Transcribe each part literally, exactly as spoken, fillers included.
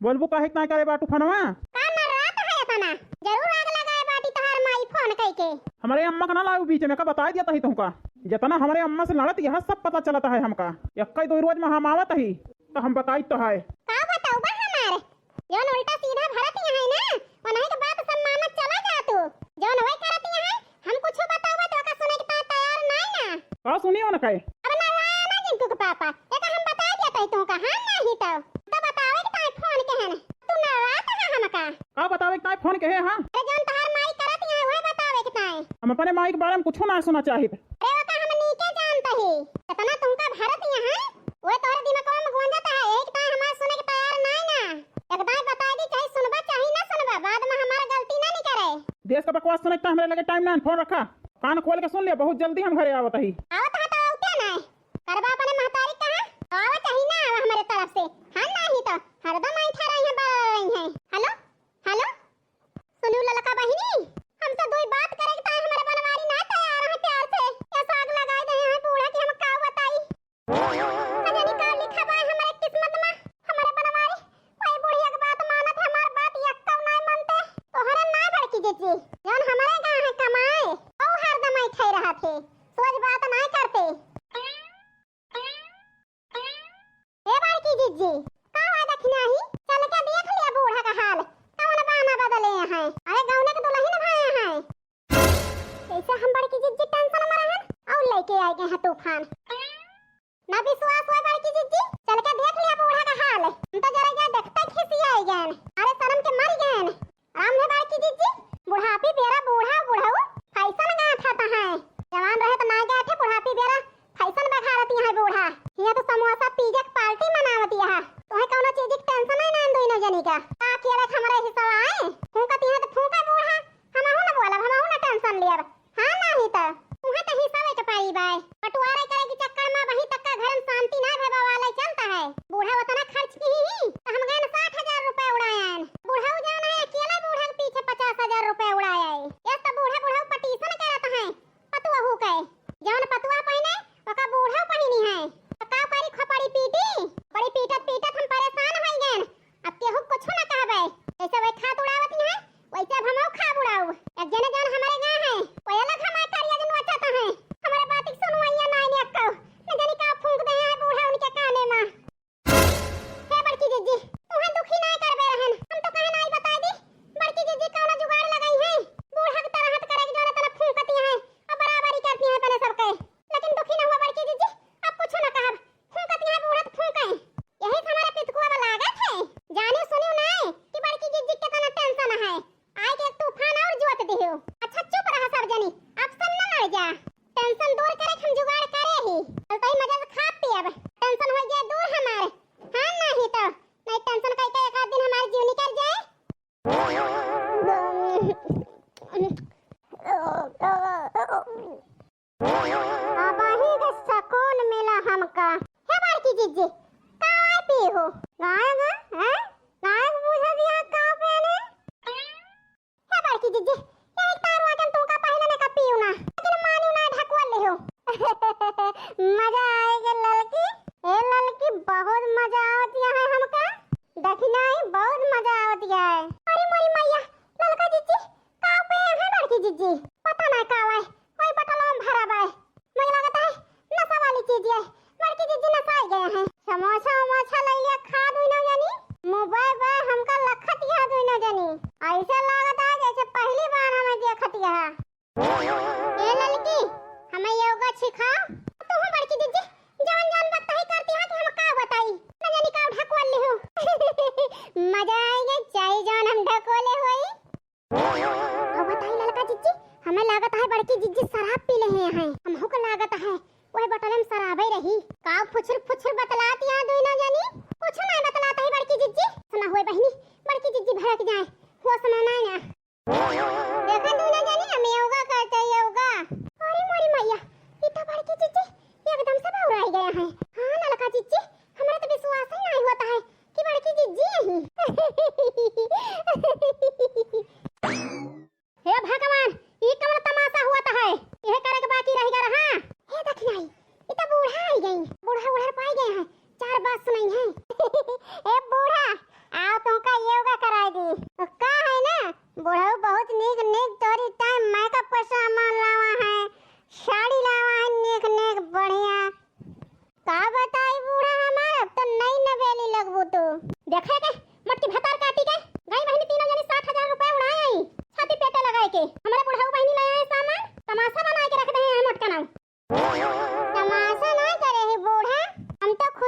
बोलबू काहे के नाहीं करे बाटू फोनवा? का नर्रात है एतना? जरूर आग लगाए बाटी तोहार माई फोन कइके। हमरे अम्मा का ना लाऊ बीच में, का बताइ दिया तही तुमका। जेतना हमरे अम्मा से लड़त यह सब पता चलत है हमका। एक्कै दो रोज में हम आवत ही, त हम बताइत तो है। का बताउबा हमार? जौन उल्टा सीधा भरत यहाँ है ना, उन्हीं के बात सब मानत चला जा तू। जौन वही करत यहाँ है, हम कुछ बताउबा तो ओका सुने के ता-, तैयार नाहीं ना। का सुनी उनके? अब ना आया ना जिंकू के पापा, एका हम बताइ दिया तही तुमका, हाँ नाहीं तो। तो बतावे के ताई फोन के है ना, तू नर्रात है हमका। का बतावे के ताई फोन के है, हाँ? अरे जौन तोहार माई करत यहाँ है, वही बतावे के ताई। हम अपने माई के बारे में कुछ ना सुना चाहित। अरे ओका हम नीके जानत ही, एतना तुमका भरत यहाँ है, वह तोहरे दिमागवा में गूंजत है, एक ताई हमार सुने के तैयार नाहीं ना। एक दाई बताइ दी, चाहे सुनबा, चाहे ना सुनबा, बाद में हमार गलती ना निकरे। देश का बकवास सुने का हमरे लगे टाइम ना, फोन रखा, कान खोल के सुन लिया, बहुत जल्दी हम घरे आवत ही। आवत है तो आवते ना, करबा अपने महतारी कहा, आवा चाहे ना आवा हमरे तरफ से, हम नाहीं तो हरदम आई ठहराई है, बड़ा रही है। हेलो, हेलो, सुनू ललका बहिनी, हमसे दुई बात करे के ताई हमरे बनवारी ना तैयार है प्यार से, कैसा आग लगाए दे हैं बूढ़ा की हम का बताई। न जानी का लिखा बा हमरे किस्मत में, हमरे बनवारी। कोई बुढ़िया के बात मानत, हमार बात यक्कौ नाय मानते। तोहरे ना बड़की जिज्जी, जौन हमरे गाँव है कमाए, औ हरदम ऐठे रहत है, सोझ बात नाय करते। ए बड़की जिज्जी, का हुआ दखिनाही? चल के देख लिया बूढ़ा का हाल, कौन बाना बदले हैं। अरे गौने के दुल्हन भए हैं। जैसे हम बड़की जिज्जी टेंशन में रहन और लेके आ गए हैं तूफान। ना विश्वास हुआ बड़की जिज्जी, चल के देख लिया बूढ़ा का हाल। हम तो जरा यहाँ देखते खिसिया गए, अरे शर्म के मर गए। राम है बड़की जिज्जी, बुढ़ापी बेरा बूढ़ा बुढ़ऊ फैशन गांठ है। जवान रहे तो ना गांठे, बुढ़ापी बेरा फैशन बघारती है बूढ़ा। यहाँ तो समोसा पिज्जा की पार्टी मनावती है। तुम्हें कौनो चीज की टेंशन है ना इन दोनों जनी का। का अकेले हमरे हिस्सा आए? फूंकती है तो फूंके बूढ़ा। हमहू न बोलब, हमहू न टेंशन लेब। हाँ, नाही त उहे त हिसाबे के पारी बाय। बंटवारे करे के चक्कर में वही तक का घर में शांति ना भे बवाले चलता है। बूढ़ा उतना खर्च की ही, त हम गए न साठ हजार रुपए उड़ायन। बूढ़ा उ जान है, अकेला बूढ़ा के पीछे पचास हजार रुपए उड़ाए। यस त बूढ़ा बूढ़ा पटीशन करत है पतुअहू के। जौन पतुआ पहिने, ओका बूढ़ा पहिनी है। त का करी, खोपड़ी पीटी? खोपड़ी पीटत पीटत हम परेशान हो गए। अब केहू कुछ ना कहबे। जैसे वे खात उड़ावत ही है, वैसे अब हमहू खाब उड़ाऊ। एक जने जौन हमरे गाँव है, कोई अलग हमारे करिया दिन नोचत है। हमरे बात के सुनवैया नाय ने अक्को। न जानी का फूंक दे हैं बूढ़ा उनके काने में। हे बड़की जिज्जी, तुहे दुखी नाय करबे रहन। हम तो कहे नाय बताई दी। बड़की जिज्जी कौनो जुगाड़ लगाई है। बूढ़ा के तरह करे के जौन तना फूंकती है। अब बराबरी करती है अपने सबके। लेकिन दुखी न हुआ बड़की जिज्जी, अब कुछ न कहब। फूंकत यहाँ बूढ़ा त फूंके। यही से हमारे पितकुआ में लागत है। जानियो सुनियो नाय कि बड़की जिज्जी के तना टेंशन है। आए के एक तूफान और जोत दिहो। अच्छा चुप रहा सब जनी, अब सब न लड़ जा। टेंशन दूर करे के हम जुगाड़ करे ही। कल तई मजा से खा पियब। टेंशन हो गया दूर हमार। हाँ नाही तो, नहीं टेंशन कई के एक आध दिन हमार जीव निकल जाए। अबही के सकून मिला हमका। हे बड़की जिज्जी, का आय पी हो? गाय गा, हैं? गाय के बूझा दिया का पेने? हे बड़की जिज्जी, एक तार वाटन तुमका पहले ने का पीऊ ना, लेकिन मानियो ना ढकवा ले हो। मजा आए गे ललकी, ए ललकी बहुत मजा आवत है हमका। देखी नाही बहुत मजा आवत है। अरे मोरी मैया, ललका जिज्जी, का पे है बड़की जिज्जी? पता ना का है, कोई बटलवा में भरा बाय। मुझे लगता है नशा वाली चीज है, बड़की जिज्जी नशा ही गए हैं। समोसा वमोसा ले लिया खा दुइनो जनी, मुबे बे हमका लखत यह दुइनो जनी। ऐसे लागत है जैसे पहली बार हमें देखत यह। ए ललकी, हमें योगा सिखाओ। तू बड़की जिज्जी, जौन जौन बताई करती है कि हम का बताई, न जानी का ढकवल ली हूँ। मजा आएगा, चाहे जौन हम ढकोले होई। अब बताई ललका जिज्जी, हमें लागत है बड़की जिज्जी शराब पी ले हैं। हमहू को लागत है वही बोतल में शराबे रही। का फुछुर फुछुर बतलात यहाँ दुइनो जनी? कुछ नहीं बतलात है बड़की जिज्जी। सुना हुए बहिनी, बड़की जिज्जी भड़क जाए, होश में नहीं ना। देखा दुइनो जनी हम योगा करते योगा। अरे मोरी मैया, ई तो बड़की जिज्जी एकदम से बौराई गया है। हाँ ललका जिज्जी, हमरा तो विश्वास ही नहीं होता है कि बड़की जिज्जी यही। हे भगवान, ई कौन तमाशा हुआ था है? यह करे के बाकी रह गया रहा। हे दखिनाई, ई तो बूढ़ा आई गई। बूढ़ा उढ़र पाई गए हैं, चार बात सुनाई है। ए बूढ़ा, आओ तो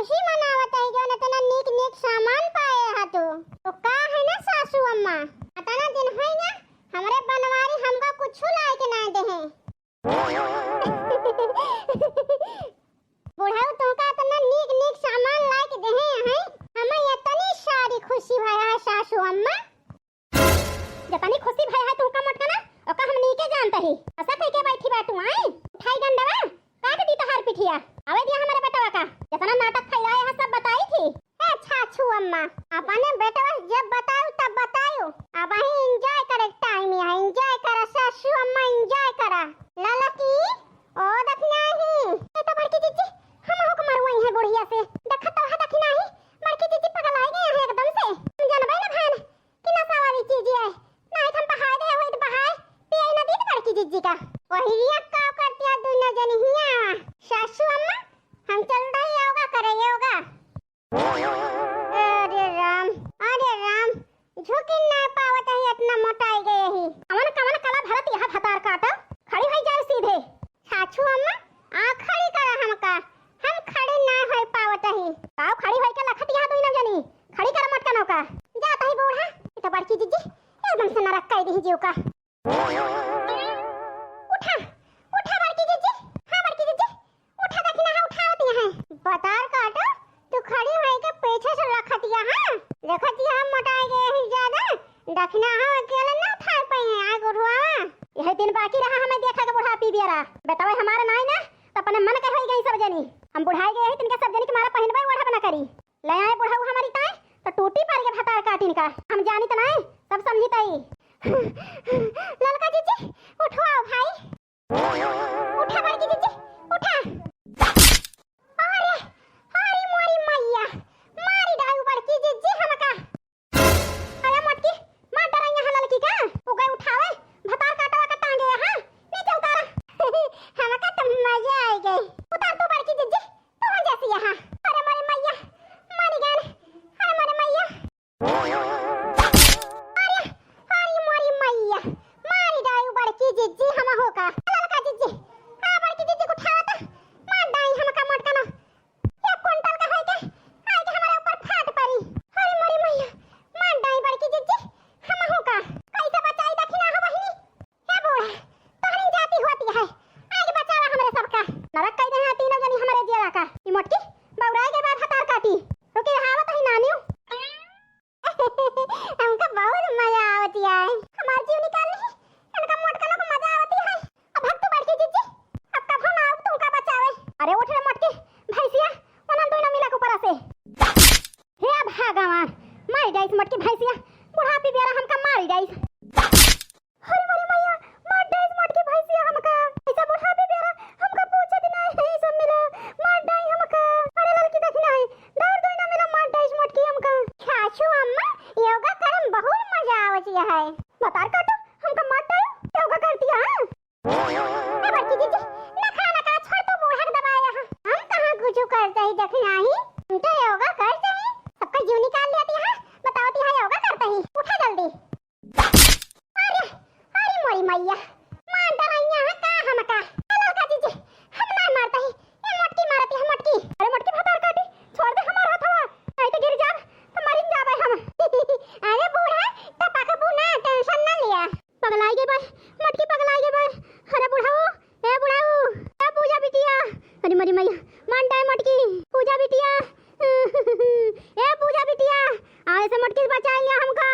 खुशी मनावत है जौन इतना नीक नीक सामान पाए हा तू। तो का है ना सासू अम्मा, इतना दिन है ना हमरे बनवारी हमका कुछ लाए के ना देहे। बुढ़ऊ तुमका इतना नीक नीक सामान लाए के देहे हैं, हमें इतनी सारी खुशी भया है सासू अम्मा। जतनी खुशी भय है तुमका मोटकना, ओका हम नीके जानत ही। ऐसा कह के बैठी बाटू, आई? उठाई डंडवा, काट दी तोहार पिठिया। आवे दिया हमरे बेटवा का। जतना नाटक फैलाए है सब बताई थी। ए छाछू अम्मा, अपने बेटवा से जब बतायू तब बतायू। अब ही enjoy करे टाइम है, enjoy करा सासू अम्मा, enjoy करा। ललकी, ओ दखिनाही। ए तो बड़की जिज्जी, हम हो के मरवाई है बुढ़िया से। देखत तो है दखिनाही, बड़की जिज्जी पगलाई गई है एकदम से। हम जानबे ना भान कि नशा वाली चीज है, नाहीं तो हम बहाय दे होई तो बहाय, पिए ना दी तो बड़की जिज्जी का। वही रिया का करती है दुनो जनी हिया। सासू अम्मा, हम चल रही योगा करे, योगा। अरे राम, अरे राम, झुकिन ना पावत ही, इतना मोटाई गए ही। कवन कवन कला भरत यहाँ भतार काटा, खड़ी होई जाओ सीधे। सासू अम्मा, आ खड़ी करा हमका, हम खड़ी ना होई पावत ही। आओ खड़ी होई के लखत यहाँ दुनो जनी, खड़ी कर मोटकनो का। जात ही बूढ़ा, ई तो बड़की जिज्जी एकदम से नरक कर दी जीव का। उठा, उठा बड़की जिज्जी, हाँ बड़की जिज्जी, उठा दखिनाही, उठावत यहाँ। भतार काटा, तू खड़ी होई के पीछे से लखत यहाँ, हाँ? लखत यहाँ मोटाई गए ही ज्यादा, दखिनाही अकेले ना उठा पाई है, आग उठवा। यही दिन बाकी रहा हमें देखा के बुढ़ापी बेरा। बेटवा हमारा नाई ना, तो अपने मन के होई गई सब जनी। हम बुढ़ाई गए ही, तिनके सब जनी के मारा पहिनबे ओढ़ब ना करी। ले आए बुढ़ऊ हमारी ताई, तो टूटी पर के भतार काटिन का। हम जानी तो नाई, सब समझी ताई। ललका जिज्जी, उठवाओ भाई। उठा बड़की जिज्जी, उठा। अरे, अरे मोरी मैया, मारी डालू बड़की जिज्जी हमका। अरे मोटकी, मार डरा यहाँ ललकी का। उ गए उठावे, भतार काटवा का टांगे यहाँ, नीचे उतारा। हमका तो मजा आ गई। उतार तू बड़की जिज्जी, तू हो जैसी यहाँ। अरे मोरी मैया, मारी गए। अरे मोरी मैया। अरे, अरे मोरी मैया, मारी डाई बड़की जिज्जी हम हो का। ललका जिज्जी, हाँ बड़की जिज्जी को उठावा तो, मार डाई हमका मोटकनो। एक कुंटल का होई के, आए के हमारे ऊपर फाट पड़ी। अरे मोरी मैया, मार डाई बड़की जिज्जी हम हो का। कैसे बचाई दखिनाही बहिनी? हे बूढ़ा, तोहरी जाति होती है, आगे बचावा हमरे सबका। नरक कई दे हैं तीनों जनी हमरे जियरा का। ई मोटकी, बौराई के बाद भतार काटी। रुकी, हावत ही नानियो। हमका बहुत मजा आवती है। हमार जीव निकाल ली, इनका मोटकनों को मजा आवती है। अब हट तू बड़की जिज्जी, अब कभो ना आऊब तुमका बचावे। अरे उठ रे मोटकी, भैंसिया, उन्हन दोनों मिला के ऊपर से। हे भगवान, मारी डाइस मोटकी भैंसिया, बुढ़ापी बेरा हमका मारी डाइस। अरे मोरी मैया, मार डाइस मोटकी भैंसिया हमका। ऐसा बुढ़ापी बेरा हमका पूछे दिन आए हैं, सब मिला मार डाई हमका। अरे ललकी देखी ना है, दौड़ दौड़ ना मिला मार डाइस मोटकी हमका। सासू अम्मा, योगा करे में बहुत मजा आवत है। भतार काटो, हमका मार डाई, योगा करती है। ए बड़की जिज्जी, नखरा ना करा, छोड़ तू बूढ़ा के दबाया है। हम कहाँ कुछ करते ही देखी नाही, हम तो योगा करते ही, सबका जीव निकाल लेती है, बतावती है योगा करते ही। उठा जल्दी। अरे, अरे मोरी मैया, मार डराइया है का हमका? ए ललका जिज्जी, हम ना मारता ही, ये मोटकी मारती है, मोटकी। अरे मोटकी भतार काटी, छोड़ दे हमार हथवा, नहीं तो गिर जाब, तो मरिन जाबे हम। अरे बूढ़ा, टपकबू ना, tension ना लिया। पगलाई गे बा, मोटकी पगलाई गे बा। अरे बुढ़ऊ, ए बुढ़ऊ, ए पूजा बिटिया। अरे मोरी मैया, मार डाई मोटकी, पूजा बिटिया। ए पूजा बिटिया, आवे से मोटकी बचाई लिया हमका।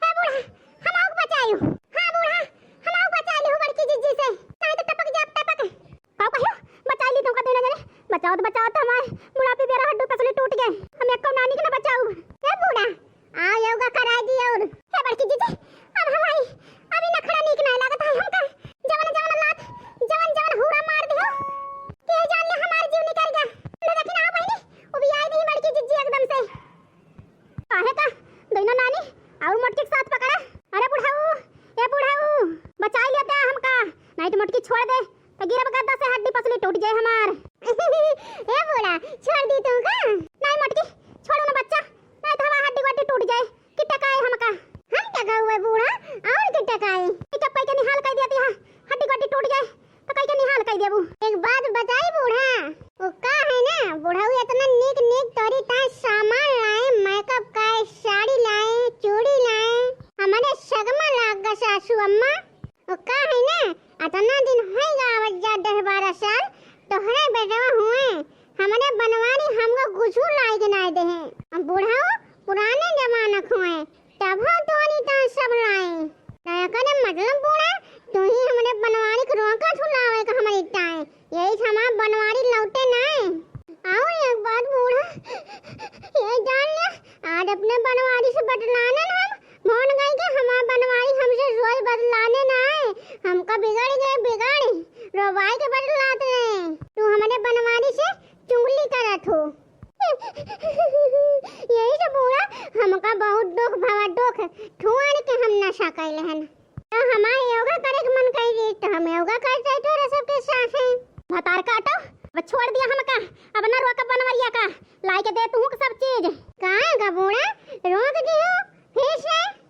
ए बूढ़ा, हम आउक बचायू। हाँ बूढ़ा, हम आउक बचाई लिहू बड़की जिज्जी से। नहीं तो टपक जाब, टपक। का कहियो? बचाई ली तुमका दोनों जने। बचाओ तो बचाओ तो हमार बुढ़ापी बेरा हड्डी पसली टूट गए। हम एको नानी के ना बचाऊ। ए बूढ़ा, आ योगा कराई दी और। हे बड़की जिज्जी, अब हमारी अभी नखड़ा नीक नहीं लागत है हमका। जवन जवन लात, जवन जवन हूरा मार दियो। के जान ले हमार जीव निकल गया। ले देखी ना बहिनी, उबियाई दी बड़की जिज्जी एकदम से। काहे का? दोनों नानी और मोटकी के साथ पकड़ा। अरे बुढ़ऊ, ए बुढ़ऊ, बचाई लेते हैं हमका, नहीं तो मोटकी छोड़ दे, तो गिरब गद्दा से हड्डी पसली टूट जाए हमार। ए बूढ़ा, छोड़ दी तू का? नहीं मोटकी, छोड़ो ना बच्चा, नहीं तो हमार हड्डी वड्डी टूट जाए, कि टकाए हमका। हम टकाऊ है बूढ़ा, और कि टकाए? ये चप्पल के निहाल कर दिया था, हड्डी वड्डी टूट जाए, तो कई के निहाल कर देबू। एक बात बताई बूढ़ा, वो का है ना, बुढ़ऊ इतना नीक नीक के नाय देहे। हम बूढ़ा हो, पुराने जमाना खोए, तब हो तोनी तान सब लाए। तय करे मतलब बूढ़ा, तू ही हमरे बनवारी के रोका छुलावे का हमरी ताए। यही से हमार बनवारी लौटे नाय। और एक बात बूढ़ा, ये जान ले, आज अपने बनवारी से बतलाने ना हम, मोहन गई के हमार बनवारी हमसे रोज बतलाने ना आए। हमका बिगड़ गए, बिगड़। रोबाई के बतलात रहे। तू हमरे बनवारी से चुगली करत हो। यही से बूढ़ा, हमका बहुत दुख भवा, दुख। ठुआन के हम नशा कैले हन। तो हमार योगा करे के मन करी रही, तो हम योगा करते तोरे सबके साथे। भतार काटो, अब छोड़ दिया हमका, अब ना रोक बनवरिया का, लाई के दे तू सब चीज। काहे का बूढ़ा, रोक दियो, फिर से?